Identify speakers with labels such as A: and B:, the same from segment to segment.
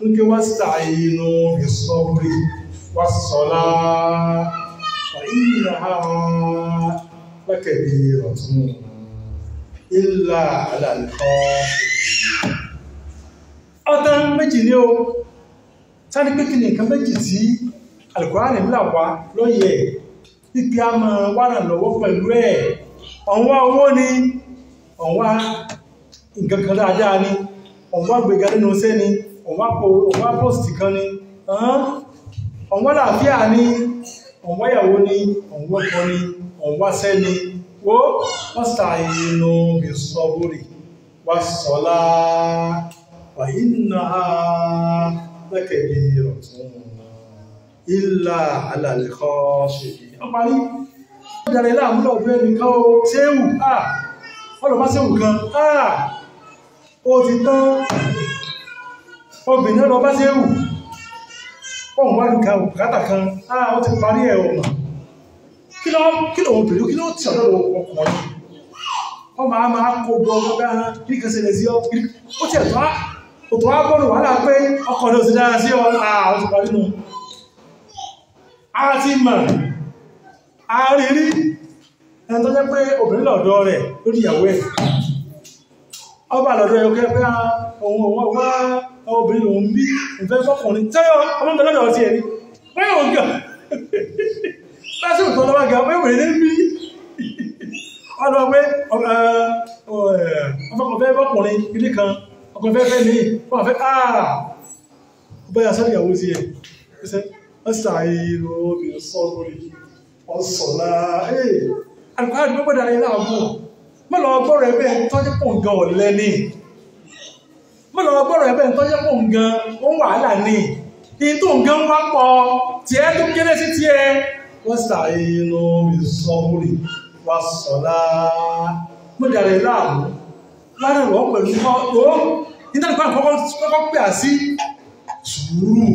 A: Ń ké wasta'inu bis-sabri was-salah wa innaha lakabiratun illa 'ala al-khashi'in. Ọ̀tán méjì ní o, sáré pé kí ni nǹkan méjì tí Al-Qur'ani ńlá wa lóye pípí a máa wà ràn lọ́wọ́ pẹ̀lú ẹ̀. Ọ̀wá owó ni, ọ̀wá nǹkan kan dáadáa ni, ọ̀wá gbéga nínú iṣẹ́ ni, ọ̀wá pọ́sìtì kan ni, ọ̀wá làáfíà ni, ọ̀wá ìyàwó ni, ọ̀wá ọkọ ni, ọ̀wá sẹ́ ni. Wo wasta'inu bis-sabri was-salah wa innaha lakabiratun illa 'ala al-khashi'in. Ó parí. Ó darẹ̀ láàmú lọ́dún ẹnìkan o, ṣéwù, ọlọ́pàá ṣéwù kan, ó ti tán, obìnrin ọlọ́pàá ṣéwù, òun wá lùkà bùkátà kan, ó ti parí ẹ̀ ọmọ. Kí ló obìnrin, kí ló tí ọ̀dọ́ ọkùnrin? Wọ́n máa máa kó gbọ́ ọgbẹ́ kí kan ṣẹlẹ̀ sí ọ, ó ti ẹ̀tọ́ òtò wá bọ́ọ̀lù wàhálà pé ọkọ̀ ní ó ti dára sí ọ, ó ti parí nù. A ti mọ̀, a rí rí, ẹni tó jẹ́ pé obìnrin lọ́dọ̀ rẹ̀ lórí ìyàwó ẹ̀. Ọba lọ́dọ̀ ẹ̀ pé òun wá obìnrin lòun bí, ìfẹ́ fọ́kùnrin, tẹ́yọ ọmọ mi lọ́dọ̀ ti ẹni, wọ́n yóò gà. Lásìkò tó lọ́wọ́ gà, wọ́n obìnrin ní bí. Ọlọ́ pé ọmọkùnrin fọ́kùnrin ilé kan, ọkùnrin fẹ́ fẹ́ mi, wọ́n fẹ́ bóyá sọ́dọ̀ ìyàwó sí ẹ̀. Wasta'inu bis-sabri was-salah. Al-Qur'an gbogbo dára ilá ọmọ. Mọ́ lọ gbọ́rọ̀ ẹgbẹ́ tọ́jẹ́ pọ̀ nǹkan ọ̀lẹ́ ni. Mọ́ lọ gbọ́rọ̀ ẹgbẹ́ tọ́jẹ́ pọ̀ nǹkan ó wàhálà ni. In tó nǹkan wá pọ̀ tí ẹ tó kéré sí tí ẹ. Wasta'inu bis-sabri was-salah. Mọ́ dára ilá àmú. Lára ìwọ̀ pẹ̀lú kọ́ ìtàlùkọ́ àkọ́kọ́ pè á sí sùúrù.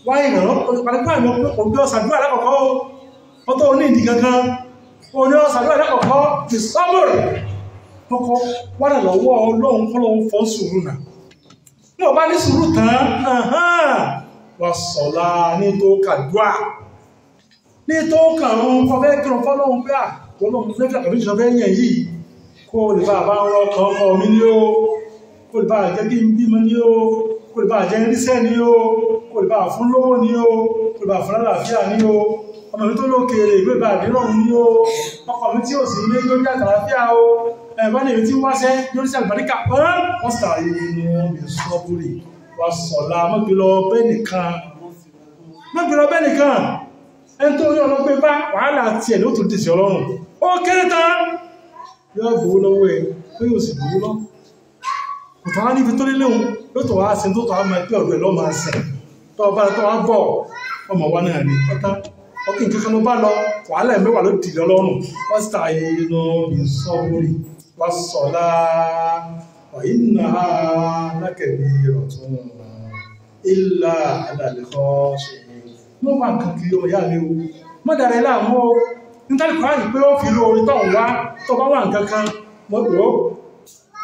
A: Wáyé ìrànlọ́pọ̀ pàdépà ìwọ̀n òbí ọ̀sàdúrà lákọ̀ọ́kọ́ ó tó ní ìdí kankan òní ọ̀sàdúrà lákọ̀ọ́kọ́ ti sọ́bùrù kọ́kọ́ wádà lọ́wọ́ Ọlọ́run kọ́lọ́run fọ́ sùúrù náà ní ọba ní sùúrù tán wà sọ̀lá ní tó kàdúà ní tó kàrún kọfẹ́ kírun fọ́lọ́run pé àtọ́lọ́run lẹ́fẹ́ àkàbí ìjọba ẹ̀yìn yìí kó lè bá bá ń rọ ọkàn ọkọ mi ní ó kó lè bá jẹ́ kí n bímọ ní ó kó lè bá jẹ́ ríṣẹ́ ní ó kó lè bá fún lówó ní ó kó lè bá fún lálàáfíà ní ó ọmọ mi tó lókèèrè ìwé bá àdírọ̀rùn ní ó ọkọ mi tí ò sí ilé lórí àtàlàáfíà ó ẹ̀bá ní èmi tí wáṣẹ́ lórí sí àlùbáríkà wọ́n sàyẹ̀nù ìsọ́bùrì wà sọ̀lá mọ́gbìlọ bẹ́ẹ̀ nìkan mọ́gbìlọ bẹ́ẹ̀ nìkan ẹni tó rí ọlọ́gbẹ́ bá wàhálà tiẹ̀ ló tún dìsí ọlọ́run ó kéré tán yóò gbowó lọ́wọ́ ẹ pé yóò sì gbowó lọ kò tó wá níbi tó lé léwu yóò tó wá sin tó tó wá máa pé ọ̀dọ̀ ẹ̀ lọ́ máa sìn tó bá tó wá bọ̀ ọmọ wa náà ni ọ̀tá ọkìn kankan ló bá lọ wàhálà mẹ́wàá ló dì lọ́rùn wọ́n sàyẹ̀nù ìsọ́bùrì wà sọ̀lá ọ̀yìnà lákẹ̀bí ọ̀tún ìlà àdàlẹ́kọ́ ṣe mọ́ wà nǹkan kiri ọmọ ìyá mi o mọ́ dàrẹ́ láàmú o nítorí kọ́ pé ó fi lóore tó ń wá tó bá wà nǹkan kan mọ́ pé ó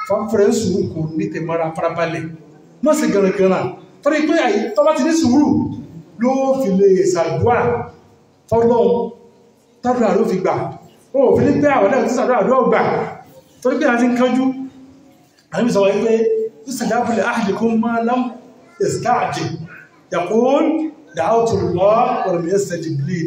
A: fọ́nfẹ́rẹ́ sùúrù kò ní tẹ̀mọ́ra farabalẹ̀ mọ́ sí gẹ̀rẹ̀gẹ̀rẹ̀ torí pé tó bá ti ní sùúrù ló fi lè ṣàdúà fọ́lọ́hun tọ́dúnrà ló fi gbà ó fi ní pé àwọn ẹ̀dá tí ṣàdúrà ló gbà torí pé a ti ń kánjú àmì sọ wípé ìsìndábùlẹ̀ ahadikum ma lam yasta'jil yaqul da'awtu Allah wa lam yastajib li.